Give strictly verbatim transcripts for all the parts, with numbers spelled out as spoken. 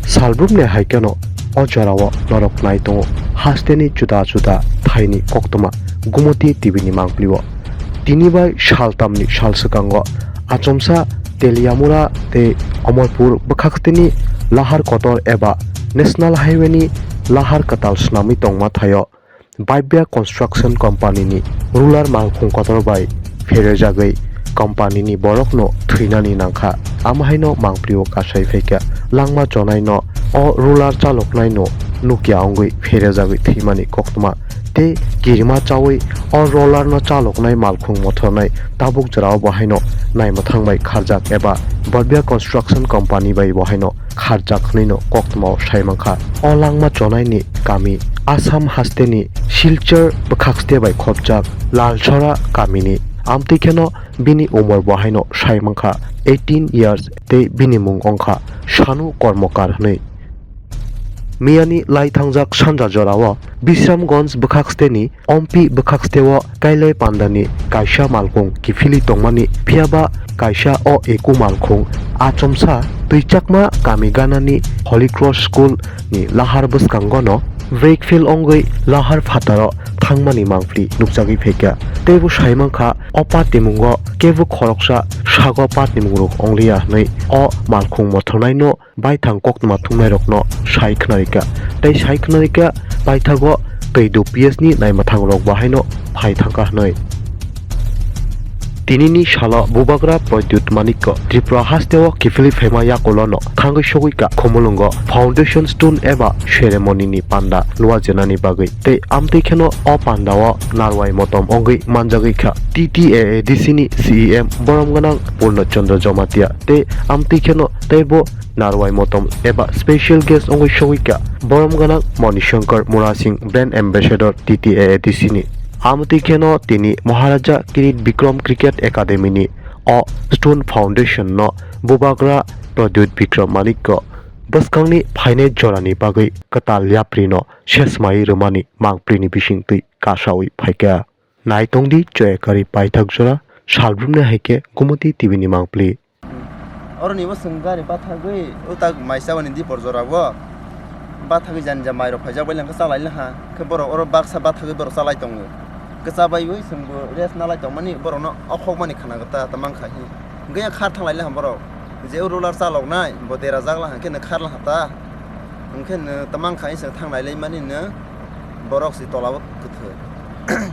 Salbrumni hai kheno o jorao norok nai tongo hasteni juda juda thaini koktwma Gumoti T V ni mangpili o. Tini bai saltamni sal swkango achomsa Teliamura tei Omorpur bwkhakteni lahar kotor eba National Highway ni lahar kwtal swnamwi tongma thaio Bhavya Construction Company ni roller malkhung kotor bai pherejagwi company ni borokno thwinani nangkha. Amo haino mangpili o kasai phaikha. Langma chonaino o roller chaloknaino nukya wngwi pherejagwi thwimani koktwma tei kirima chawi o roller no chaloknai malkhung mothornai tabuk jorao bo haino naimwthang bai kharjak eba Bhavya Construction Company bai bo haino kharjak hwnwi no koktwmao sai mankha. O langma chonaini kami Assam hasteni Silchar bwkhakste bai khopjak Lalsora kamini. Amtwi kheno bini umor bo haino sai mankha eighteen years tei bini mung wngkha Sanu Kormokar hwnwi. Miyani lai thangjak sanja jorao Bisramganj bwkhaksteni Ompi bwkhaksiteo kailai pandani kaisa malkhung kiphilwi tongmani, phiyaba kaisa o eku malkhung achomsa twichakma kami ganani Holy Cross School ni lahar bwskangono break fail wngwi lahar phataro thangmani mangpili nukjagwi phaikha. Teibo sai mankha o patimungo kebo khoroksa sago patimung rok wngliya hwnwi o malkhung mothornaino baithang koktwma thumnairokno sai khwnarikha. Tei sai khwnarikha, paithago Twidw P S ni naimwthangrok bo haino phai thangkha hwnwi. Tinini salo Bubagra Pradyut Manikko Tripura hasteo kiphilwi phaima yakulono thangwi sogwikha Khumulwngo foundation stone eba ceremony ni panda luajenani bagwi. Tei amtwi kheno o pandao narwai motom wngwi manjagwikha T T A A D C ni C E M borom gwnang Purno Chandra Jamatia tei amtwi kheno teibo narwai motom eba special guest wngwi sogwikha borom gwnang Moni Shankar Murasing, brand ambassador T T A A D C ni. Amtwi kheno tini Maharaja Kirit Bikram Cricket Academy ni o Stone Foundation no Bubagra Pradyut Bikram Manikko bwskangni phainai jorani bagwi kwtal yaprino sesmai rwmani mangpilini bisingtwi kasawi phaikha. Naitongdi Choyakari paithak jora, salbrumni hai khe Gumoti T V ni mangpili. Oroni bo chwng gari bathagwi o tak maisa wani dipor jora o bathagwi jani ja mairok phaijak bai langkha chalai laha khe borok oro baksa bathagwi borok chalai tongo. Kwchawbaiwi chwngbo rest nalai tongmani borokno okhokmani khna gata tamang kha hi. Hwnkhe ya khar thanglai laha borok je o roller chaloknai bo derajak laha khe no khar laha ta. Hwnkhe no tamang kha hi chwng thanglai laimani no borok si tola o kwthwi.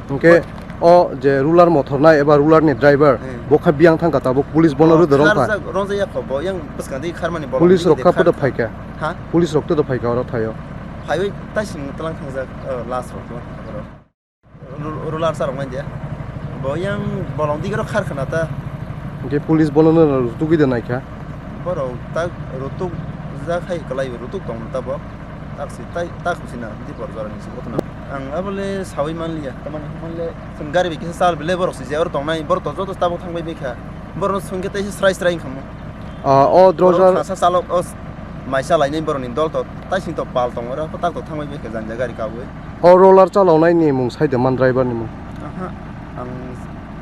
Hwnkhe o je roller mothor nai eba roller ni driver, hmm, bo kha biyang thangkha tabuk police bono rw dorong kha. Ronjak ya kho bo yang bwskang di kharmani borok. Police rok kha podo phaikha. Ha? Police rok todo phaikha oro thaio. Phaiwi taising tlang thangjak, o, last rok to. Ru-, roller sa rok nai dia. Bo yang bolong dik rok khar khna ta. Hwnkhe police bono no rutugwi de naikha. Borok tak rutuk jak hai kwlai rutuk tong ta bo. Tak si tai, tak si na, di bor jora ni si kothona. Ang abole sawi manliya, tamani manle, chwng gari bai kisa chal bile borok si je oro tongnai, borok to joto tabuk thang bai bikha. Borok no swngkhe tei se srai srai wngkha mo. Ah, o borok drojar sa sa chalok, o s-, mai chalainai borok ni dol to, tai sing to pal tongo, oro tak to thang bai bikha jani ja gari kabwi. O roller chaloknai ni mung sai de man driver ni mung. Aha, ang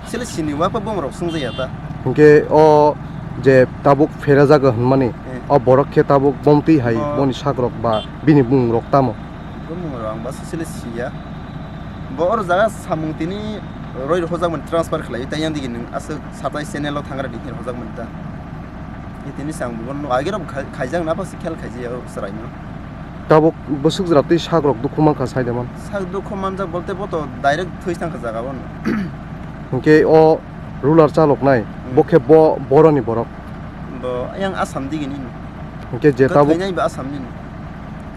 Sele sini wa pa bom rok sungja ya ta. Hwnkhe o je tabuk phera jaga hwnmani, eh, o borok khe tabuk bomtwi hai, oh, boni sak rok ba bini bumung rok tamo? Bumung rok ang ba sele siya. Bo oro jaga samung tini roi rok hojak mani transfer khlai ta yang digi nung aswk satai channel o thangra di hojak mani ta. Itini sang bo no age rok khai-, khaijak na pa se khel khaijak ya chwrai no. Tabuk bwswk jora twi sak rok dukhu mankha sai de man. Sak dukhu manjak bolte bo to direct thwi thangkha jaga o no. Hwnkhe o roller chaloknai, hmm, bo khe bo boroni borok. Bo yang Assam digini no. Hwnkhe je tabuk thwinai bo Assam ni no.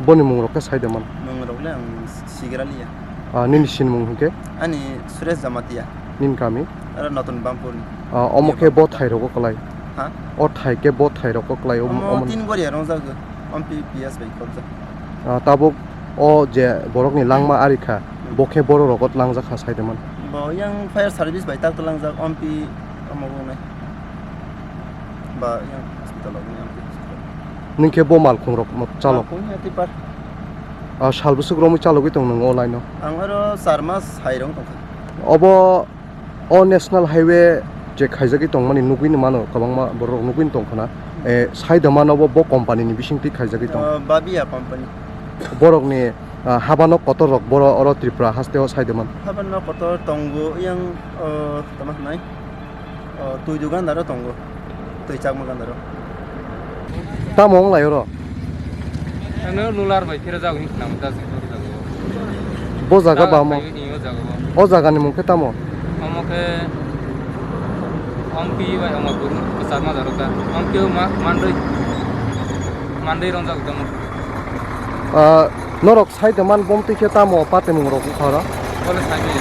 Boni mung rok khe sai de man. Mung rok le ang sigra liya. Ah, nini sinimung hwnkhe? Ani Suresh Jamatia. Nini kami? Aro Notun Bampur ni. Ah, omo khe bo thai rogo kwlai? Ha? O thai khe bo thai rogo kwlai, omo, omo omo ni. Tin gori rong jago. Ompi P S bai khobjak. Ah, tabuk o je borok ni langma ari kha, hmm, bo khe borok rogo langjak kha sai de man. Bo yang fire service bai tak langjak, ompi omo bo nai. Ba yang hospital o nai, ompi hospital. Nwng khe bo malkhung rok mo chalok? Malkhung ya tipar. Ah, sal bwswk romwi chalogwi tong nwng o line o? Ang aro char mas hai rong tongkha. Obo O National Highway je khaijagwi tongmani nugwi mano, kwbangma borok nugwi tongkha na. Eh, Saidaman obo bo company ni bising twi khaijagwi tong? Ah, Babia company. Borokni, ah, habano kotor rok boro oro Tripura haste o Saidaman? Habano kotor tongo yang, ah, tama hwnai? Ah, twi dugandaro tongo. Twi chakma gandaro. Tamo wng lai oro? Ano lular bai phira jago hin khna mata jago. Bo jaga ba mo? Phaiwi ni o jaga o. O jaga ni mung khe tamo? Omo khe Ompi bai omo guru kwchar ma jaro ka. Ompi o ma mandoi. Mandoi ron jago tamo. Ah, norok Saidaman bomtwi khe tamo patimung rok bukha oro? Bole sai ni.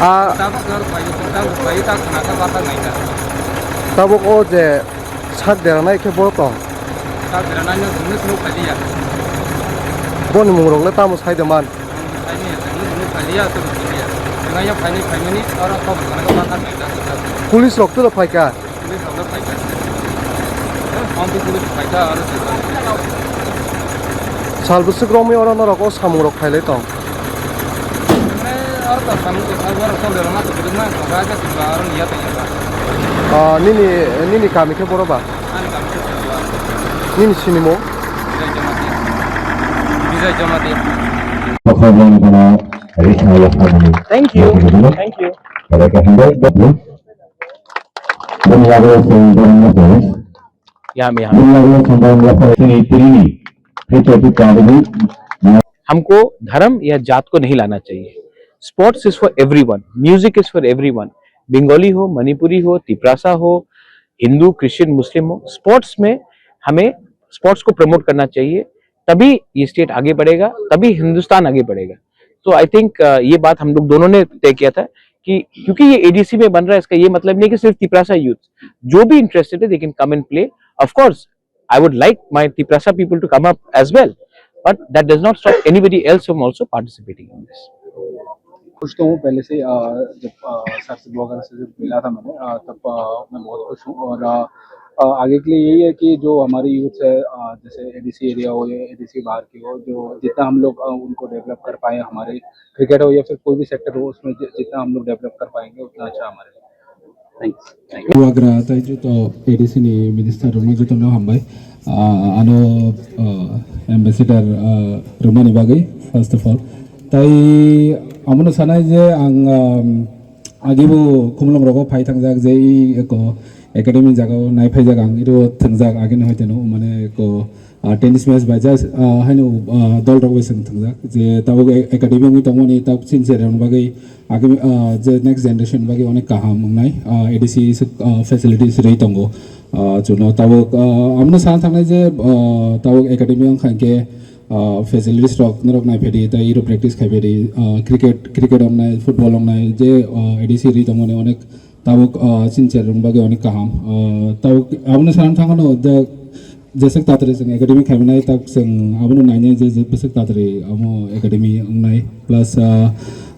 Ah, tabuk norok bai, tabuk bai, tabuk khna kha bata nai ta. Tabuk o je sak deranai khe bo tong? Sak deranai no gumni sunu khaliya. Boni mung rok le tamo Saidaman? Sai ni, gumni sunu khaliya, to khaliya. Ngai ya phai ni phai mani, oro khobor khna kha bata nai ta. Police rok tolo phai kha? Police rok le phai kha. Ompi police phai kha, aro se. Sal bwswk romwi oro norok o samung rok khailai tong? Mane aro to samung to, aro to le roma to, ma ko ga ga to, aro niya to ya. Ah, nini, nini kami khe boro ba? Ani kami khe boro ba. Nini sinimung? Bijay Jamatia. Bijay Jamatia. Thank you. Thank you. यहाँ में, यहाँ में। हमको धर्म या जात को नहीं लाना चाहिए। Sports is for everyone, music is for everyone। Bengali हो, मणिपुरी हो, तिपरासा हो, हिंदू, क्रिश्चियन, मुस्लिम हो, स्पोर्ट्स में हमें स्पोर्ट्स को प्रमोट करना चाहिए, तभी ये स्टेट आगे बढ़ेगा, तभी हिंदुस्तान आगे बढ़ेगा। तो आई थिंक ये बात हम लोग दोनों ने तय किया था कि क्योंकि ये एडीसी में बन रहा है, इसका ये मतलब नहीं कि सिर्फ तिपरासा यूथ, जो भी इंटरेस्टेड है, they can come and play। Of course, I would like my Tiprasa people to come up as well, but that does not stop anybody else from also participating in this। खुश तो हूँ पहले से ही, अ, जब, अ, सर से वगैरह से जब मिला था मैंने, अ, तब, अ, मैं बहुत खुश हूँ और, अ, अ, आगे के लिए यही है कि जो हमारे यूथ है, अ, जैसे एडीसी एरिया हो या एडीसी बाहर की हो, जो जितना हम लोग, अ, उनको डेवलप कर पाए, हमारे क्रिकेट हो या फिर कोई भी सेक्टर हो, उसमें जि-, जितना हम लोग डेवलप कर पाएंगे उतना अच्छा हमारे लिए। Thanks। Thank you। Bubagra tei joto A D C ni minister rokno jotono hambai. Ah, ano, ah, ambassador, ah, rwmani bagwi, first of all. Tai amono sanai je ang, um, agibo khumulwng rogo phai thangjak je i eko academy jagao nai phaijak ang, iro thwngjak agini hoiteno mane eko, ah, tennis match bai just, ah, haino, ah, dol rok bai swng thwngjak je tabuk a-, academy wngwi tongmani tabuk chini cherai rokni bagwi agami, ah, je next generation bagwi onek kaham wngnai, ah, A D C, ah, facilities rwi tongo, ah, chuno tabuk, ah, amono sana thangnai je, ah, tabuk academy wngkha hinkhe, ah, facilities rok norok naiphedi tei iro practice khaibedi, ah, cricket, cricket wngnai, football wngnai je, ah, A D C rwi tongmani onek tabuk, ah, chini cherai rokni bagwi onek kaham. Ah, tabuk abono sana thangano je jeswk tatari chwng academy khaimanai tabuk chwng abono nainai je, je bwswk tatari amo academy wngnai. Plus, ah,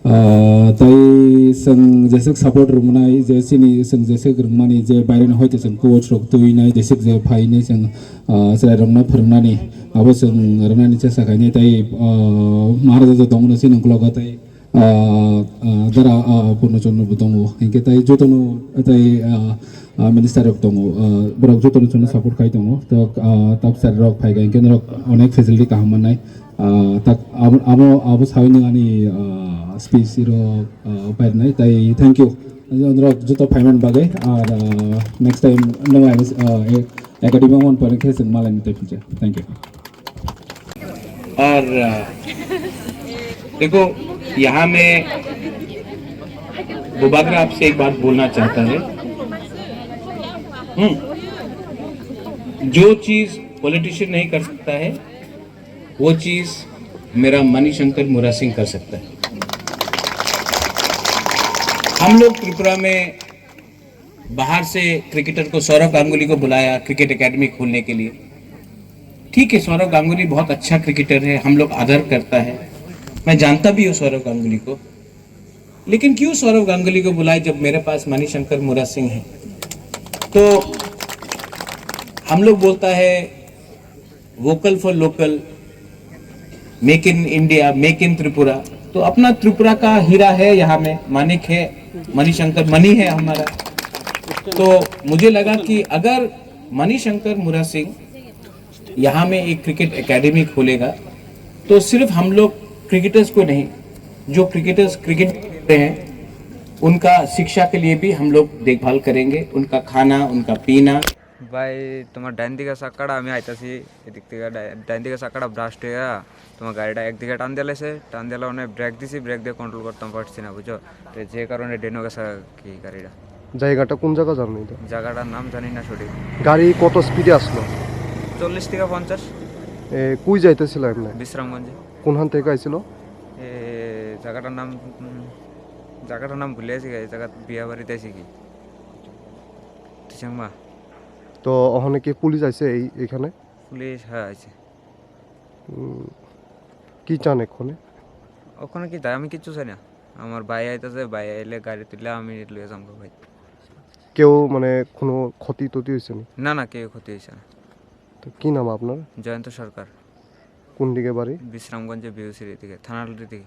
ah, tai chwng jeswk support rwmani je chini chwng jeswk rwmani je baireni hoite chwng coach rok twinai jeswk je phainai chwng, ah, chwrairokno phwrwngnani abo chwng rwnani chesta khainai tai, ah, Maharaja je tongmani chini uklogo tai ah, ah, dara, ah, Purno Chandra bo tongo. Hinkhe tai jotono tai, ah, ah, minister rok tongo. Ah, borok jotono chwngno support khai tongo. To, ah, tabuk sir rok phai kha hinkhe norok onek facility kaham mannai. Ah, tak amo, amo, abo sawi nung ani, ah, speech rok, ah, pairnai. Tai thank you. Norok joto phaiman bagwi. Ar, ah, next time nung ani, ah, academy on pore khe chwng malai ni tai philja. Thank you. और अ, देखो, यहाँ में बुबागरा आपसे एक बात बोलना चाहता है। हम्म, जो चीज पॉलिटिशियन नहीं कर सकता है, वो चीज मेरा मणिशंकर मुरासिंह कर सकता है। हम लोग त्रिपुरा में बाहर से क्रिकेटर को, सौरव गांगुली को बुलाया क्रिकेट एकेडमी खोलने के लिए। ठीक है, सौरव गांगुली बहुत अच्छा क्रिकेटर है, हम लोग आदर करता है, मैं जानता भी हूँ सौरव गांगुली को। लेकिन क्यों सौरव गांगुली को बुलाए जब मेरे पास मणिशंकर मुरा सिंह है? तो हम लोग बोलता है vocal for local, make in India, make in Tripura. तो अपना त्रिपुरा का हीरा है यहाँ में, मानिक है, मणिशंकर मणि है हमारा। तो मुझे लगा कि अगर मणिशंकर मुरा सिंह यहाँ में एक क्रिकेट एकेडमी खोलेगा, तो सिर्फ हम लोग क्रिकेटर्स को नहीं, जो क्रिकेटर्स क्रिकेट खेल रहे हैं, उनका शिक्षा के लिए भी हम लोग देखभाल करेंगे, उनका खाना, उनका पीना। ভাই, তোমার ডাইন দিকে চাক্কাটা আমি আইতাছি, এদিক থেকে ডাই-, ডাইন দিকে চাক্কাটা ব্রাস্ট হইয়া তোমার গাড়িটা একদিকে টান দিলাইছে, টান দিলে মানে ব্রেক দিছি, ব্রেক দিয়ে কন্ট্রোল করতাম পারছি না, বুঝছো? তো যে কারণে ডেনো গেছে আর কি গাড়িটা। জায়গাটা কোন জায়গা জানো এটা? জায়গাটার নাম জানি না সঠিক। গাড়ি কত স্পিডে আসলো? চল্লিশ থেকে পঞ্চাশ। এ, কই যাইতেছিল এমনি? বিশ্রামগঞ্জে। কোনখান থেকে আইছিল? এ, জায়গাটার নাম, উম, জায়গাটার নাম ভুলে গেছি, এই জায়গা বিয়া বাড়িতে আছি কি? টিচাংমা। তো ওখানে কি পুলিশ আছে এই, এখানে? পুলিশ, হ্যাঁ, আছে। উম, কি চান এক্ষণে? ওখানে কি চাই? আমি কিচ্ছু চাই না। আমার ভাই আইতাছে, ভাই আইলে গাড়ি তুললে আমি লয়ে যাবো ভাই। কেউ মানে কোনো ক্ষতি টতি হয়েছে নি? না, না, কেউ ক্ষতি হয়েছে না। তো কি নাম আপনার? জয়ন্ত সরকার। কোন দিকে বাড়ি? বিশ্রামগঞ্জে বিউসির দিকে, থানার দিকে।